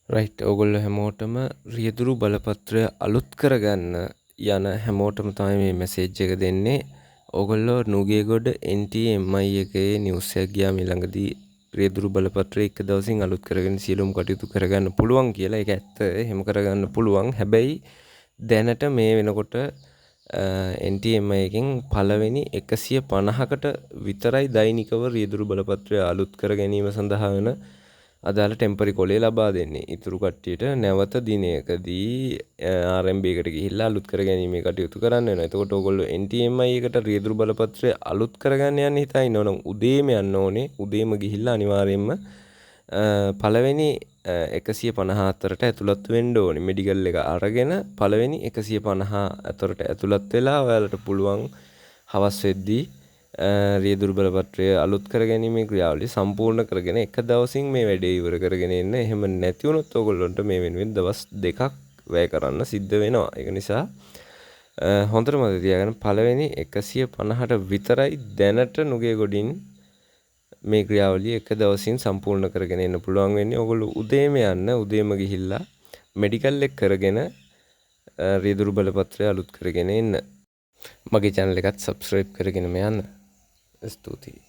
Right, ඕගොල්ලෝ හැමෝටම, රියදුරු බලපත්‍රය අලුත් කරගන්න යන හැමෝටම තමයි මේ මැසේජ් එක දෙන්නේ. ඕගොල්ලෝ නුගේගොඩ NTMI එකේ නිවුස් එකක් ගියා මේ ළඟදී, රියදුරු බලපත්‍රය එක දවසින් අලුත් කරගෙන සියලුම කටයුතු කරගන්න පුළුවන් කියලා. ඒක ඇත්ත. එහෙම කරගන්න පුළුවන්. හැබැයි දැනට මේ වෙනකොට NTMI එකෙන් පළවෙනි 150කට විතරයි දෛනිකව රියදුරු බලපත්‍රය අලුත් කර ගැනීම සඳහා වෙන අදාළ ටෙම්පරි කොලේ ලබා දෙන්නේ. ඉතුරු කට්ටියට නැවත දිනයකදී RMB එකට ගිහිල්ලා අලුත් කර ගැනීමේ කටයුතු කරන්න වෙනවා. එතකොට ඕගොල්ලෝ NTMI එකට රියදුරු බලපත්‍රය අලුත් කරගන්න යන්න හිතා ඉන්නවනම් උදේම යන්න ඕනේ. උදේම ගිහිල්ලා අනිවාර්යයෙන්ම පළවෙනි 150 අතරට ඇතුළත් වෙන්න ඕනේ. මෙඩිකල් එක අරගෙන පළවෙනි 150 අතරට ඇතුළත් වෙලා ඔයාලට පුළුවන් හවස් වෙද්දී රියදුරු බලපත්‍රය අලුත් කර ගැනීමේ ක්‍රියාවලිය සම්පූර්ණ කරගෙන එක දවසින් මේ වැඩේ ඉවර කරගෙන එන්න. එහෙම නැති වුණොත් ඕගොල්ලන්ට මේ වෙනුවෙන් දවස් 2ක් වැය කරන්න සිද්ධ වෙනවා. ඒක නිසා හොඳට මතක තියාගන්න, පළවෙනි 150ට විතරයි දැනට නුගේගොඩින් මේ ක්‍රියාවලිය එක දවසින් සම්පූර්ණ කරගෙන එන්න පුළුවන් වෙන්නේ. ඕගොල්ලෝ උදේම යන්න. උදේම ගිහිල්ලා මෙඩිකල් එක කරගෙන රියදුරු බලපත්‍රය අලුත් කරගෙන එන්න. මගේ චැනල් එකත් සබ්ස්ක්‍රයිබ් කරගෙනම යන්න. ස්තුතියි.